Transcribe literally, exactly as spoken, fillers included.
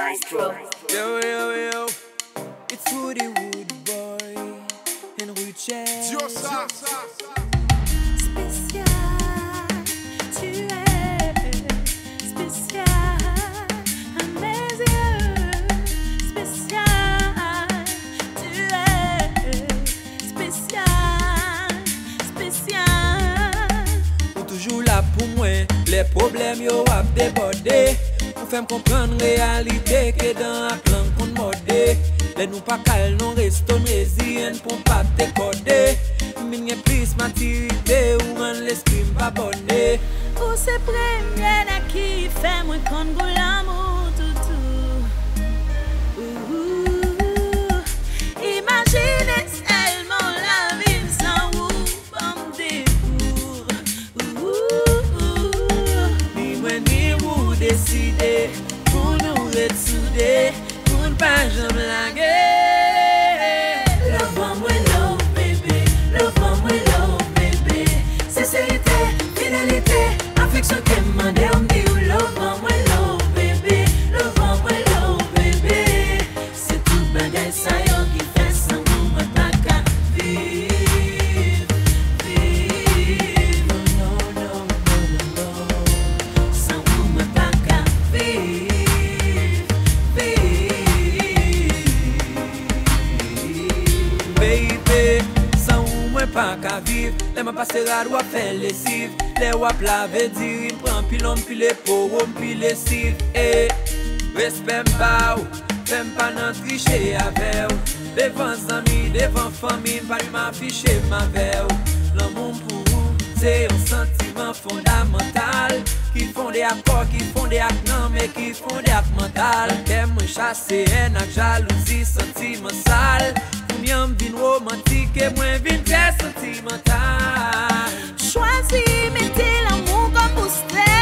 Maestro. Yo, yo, yo, it's Rudy Rude Boy and Richard. Diosa. Spécial, tu es spécial à mes yeux. Spécial, tu es spécial, spécial. Ou toujou la pou mwen, lè pwoblèm yo ap debòde. Ou fè m konprann reyalite ke dan ak lang konn mòde. Lè nou pa kal non resto n reziyen n pou n pa te kòde. M vin gen plis matirite, ou rann lespri m pa bòne. Ou se premye nèg ki fè mwen konn gou lanmou toutou. Ooh, imajine sèlman lavi m san ou ban m dekou. Ooh, Ni mwen ni ou deside pou nou ret soude, pou n pa janm lage. Love ban mwen love, bebe. Love ban mwen love, bebe. Senserite, fidelite, afeksyon ke m mande w, m di w. Love ban mwen love, bebe. Love ban mwen love, bebe. Se tout bagay sa yo ki fè san ou mwen pa ka viv, viv. No, no, no, no, no, no. San ou mwen pa ka viv, viv. Baby, san ou mwen pa ka viv. Lè m ap pase rad w ap fè lesiv. Lè w ap lave diri m pran pilon m pile po w m pile siv. E respè m ba w, fè m pa nan triche avè w. Devan zanmi, devan fanmi, m pa di m afiche m avè w. Lanmou m pou ou se yon santiman fondamantal ki fonde ak kò, ki fonde ak nanm e ki fonde ak mantal. Kè mwen chase èn ak jalouzi, santiman sal. Kounye a m vin womantik e mwen vin trè santimantal. Chwazi mete lanmou kòm boustè.